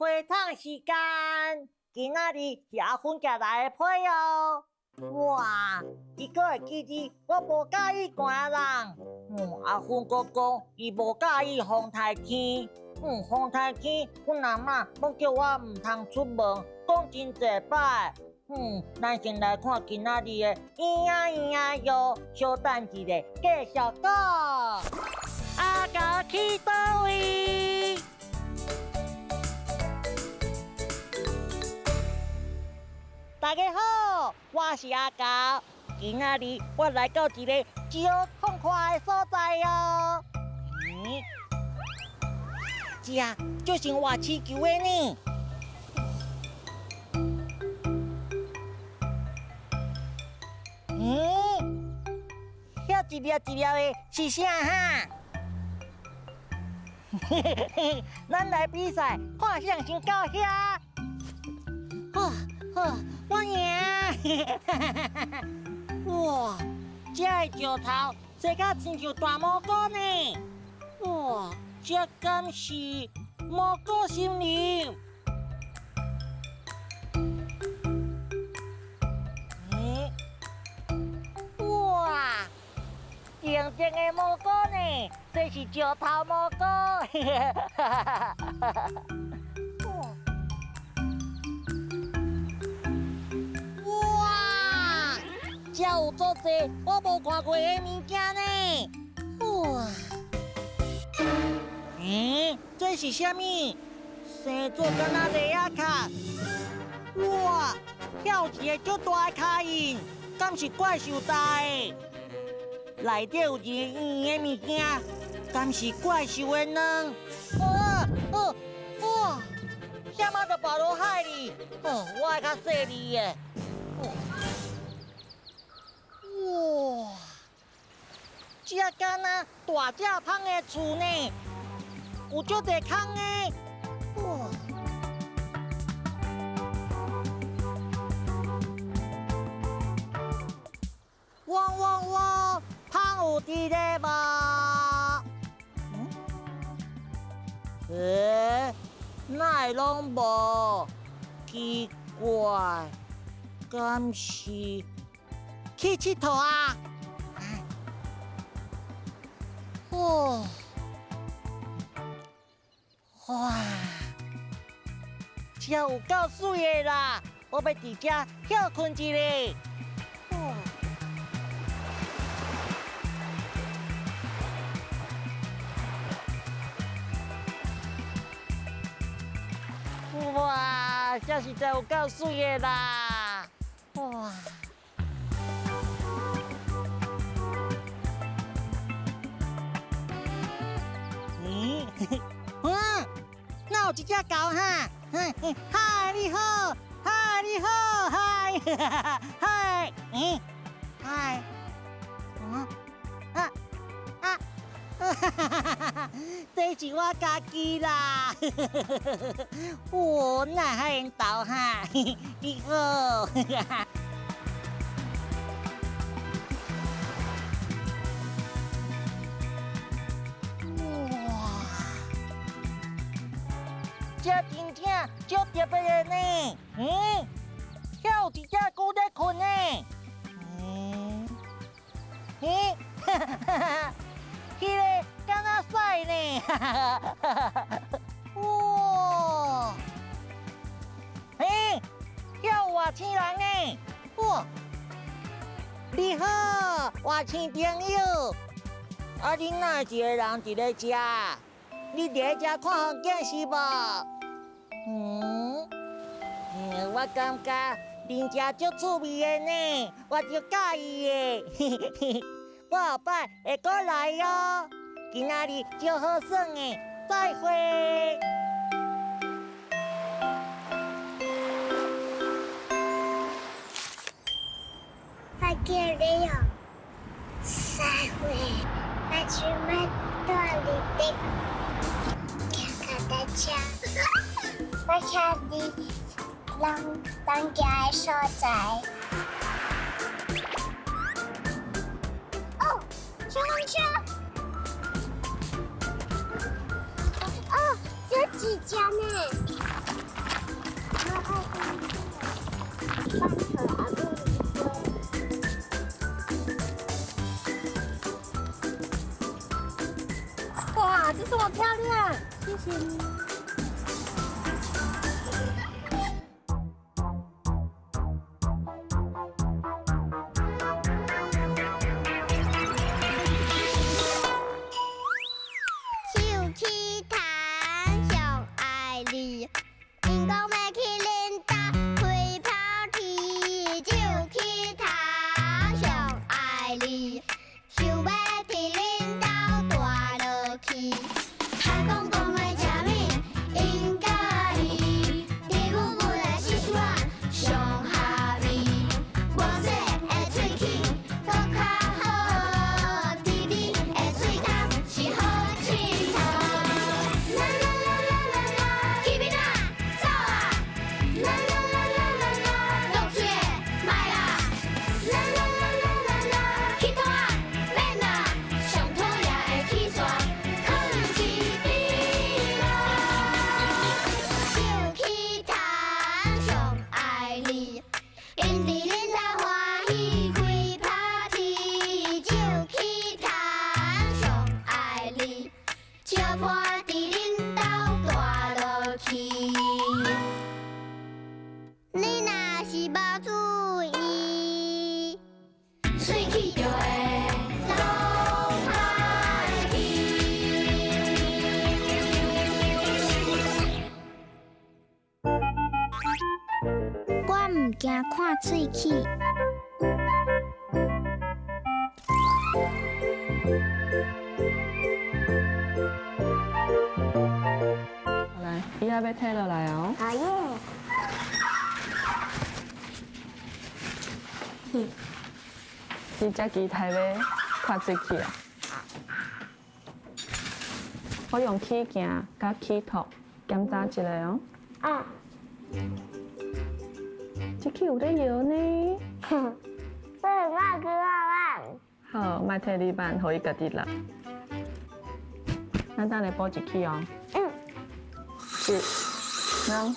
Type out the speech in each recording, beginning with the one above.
花桶时间，今仔日是阿芬寄来的批哦。哇，伊阁会记得我无佮意寒人。阿芬阁讲伊无佮意风台天。风台天，阮阿嬷拢叫我毋通出门，讲真济摆。咱先来看今仔日的咿呀咿呀哟，小等一下，继续讲。阿狗去佗位？大家好，我是阿狗。今仔日我来到一个足痛快的所在哦。这就像活气球的呢。遐一粒一粒的是啥哈？咱来比赛，看谁先到遐。好，好，我赢！哇，这个石头生甲亲像大蘑菇呢。哇，这敢是蘑菇森林？哇，甜甜的蘑菇呢？这是石头蘑菇。哇，这有足济我无看过的物件呢。哇，这是啥物？生做敢若犁仔卡。哇，遐有一个足大的脚印，敢是怪兽踏的？内底有一个圆的物件，敢是怪兽的卵？哇哦哇！啥物都跋落海里，哦，我爱较细腻的。哇！这敢若大只蜂的厝呢，有足济空的。哇！汪汪汪！蜂有伫咧无？哪会拢无？奇怪，敢是去𨑨迌啊？哦，哇，这有够媠的啦！我欲伫遮歇睏一下。哇，这实在有够媠的啦！哇，哪有一只狗哈？嗨，你好，嗨，你好，嗨，嗨，嗨，啊啊！这是我家己啦！哇，哪会缘投哈？你好！哇，这真正足特别的呢！遐有一只狗在睏呢。哈哈哈！彼个敢若屎呢？哇！遐有外星人呢！哇！你好，外星朋友。啊，恁哪会一个人伫咧遮？你伫咧遮看风景是无？我感觉恁遮足趣味的呢，我足佮意的。我后摆会阁来哦，今仔日足好耍的，再会。我叫你哦，再会。我去买大礼的，看看大家。我看你人人家的所在。消防车！哦，有几家呢？放予阿母哇，這麼漂亮，謝謝你。手起痰上愛你，𪜶講欲去恁兜開 party。手起痰上愛你，想欲佇恁兜蹛落去。牽講講欲食物，𪜶佮意，佇阮本來是我上合味。無洗的喙齒閣較好，甜美的喙空是好𨑨迌。啦啦啦啦啦啦，去邊啊？走啊！啦啦啦啦啦啦，落喙的莫啦。啦啦啦啦啦啦，去倒啊？免啦，上討厭的齒刷，囥一邊啦。手起痰上愛你，𪜶佇恁兜歡喜開 party。手起痰上愛你，相伴佇恁兜蹛落去。你若是無注意，喙齒就會攏歹去。我毋驚看喙齒。來，伊仔欲提落來哦。好耶！你遮期待欲看喙齒啊？我用齒鏡佮齒托檢查一下哦。啊。這齒有咧搖呢。哼，這莫去我按。好，莫替你按，予伊家己落。咱等下補一齒哦。嗯。一、兩、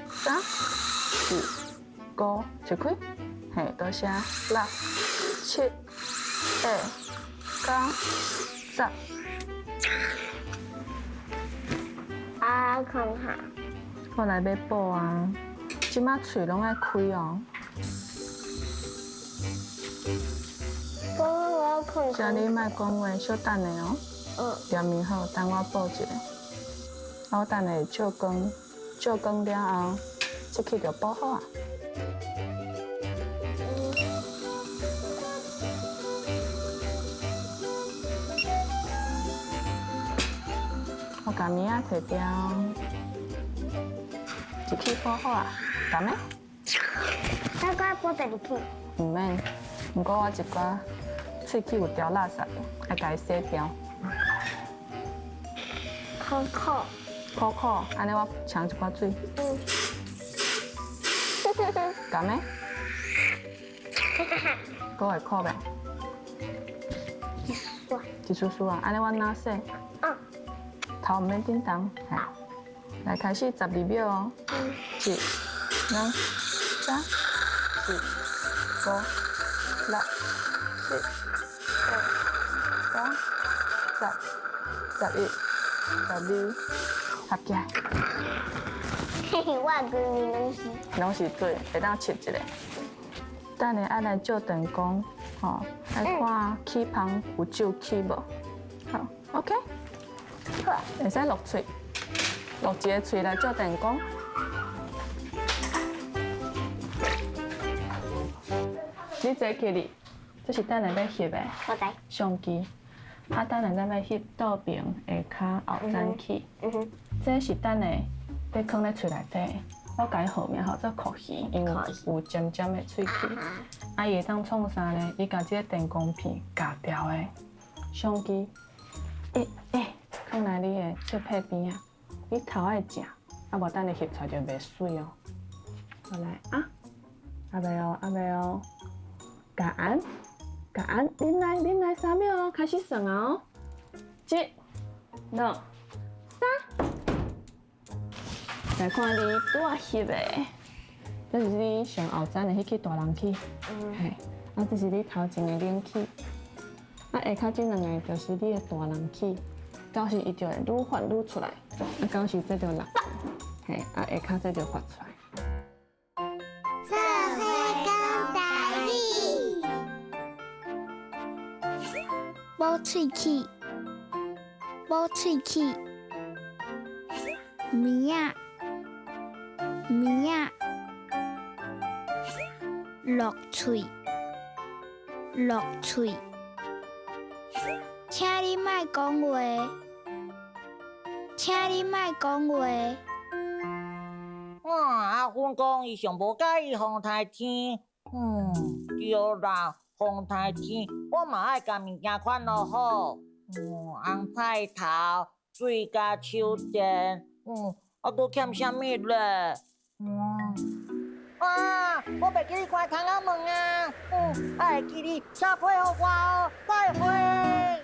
三、四、五，一開，嘿，多謝。六、七、八、九、十。啊，看下。我來欲補啊！這擺喙攏愛開哦。我我看。請你莫講話，小等下哦。嗯。踮面好，等我補一下。我等下照光，照光了後，這齒就補好啊。我共物仔提掉，一齒補好啊，敢的？那我補第二齒。毋免，毋過我一寡喙齒有掉垃圾，愛共伊洗掉。苦苦。苦苦，按呢我沖一寡水。嗯。敢的？閣會苦袂？一絲絲。一絲絲啊，按呢我若洗。嗯。頭毋免振動，來開始12秒哦。一、兩、三、四、五、六、七、八、九、十、11、12，合起來。嘿嘿，我規暝攏是。攏是水，會當拭一下。等下愛來照電光，吼，愛看齒縫有皺起無？好，OK。好。會使落喙，落一个喙來照電光。你坐起來，這是等下欲翕的相機。啊，等下咱欲翕倒爿、下跤、後展齒。這是等下欲囥咧喙內底。我共伊號名號做酷魚，因為有尖尖的喙齒。啊，伊會當創啥咧？伊共這个電光片夾牢的相機，囥來你的切片邊仔，你頭愛正，啊無等下翕出來就袂媠哦。好來啊，猶未哦，猶未哦，共按，共按，忍耐，忍耐3秒哦，開始算啊哦，一、兩、三，來看你拄仔翕的，這是你上後層的彼支大人氣，嘿，啊，這是你頭前的冷氣，啊，下跤這兩个就是你的大人氣，到時伊就會愈發愈出來，啊，到時這就落，嘿，啊，下跤這就發出來。做伙講台語，無喙齒，無喙齒，暝仔，暝仔。落喙，落喙，請你莫講話，請你莫講話。阿芬講伊上無佮意風颱天，嗯，對啦，風颱天我嘛愛共物件款落好，紅菜頭、水佮手電，啊，閣欠啥物咧？啊！我袂記得關窗仔門啊！愛會記得寫批予我哦，再會。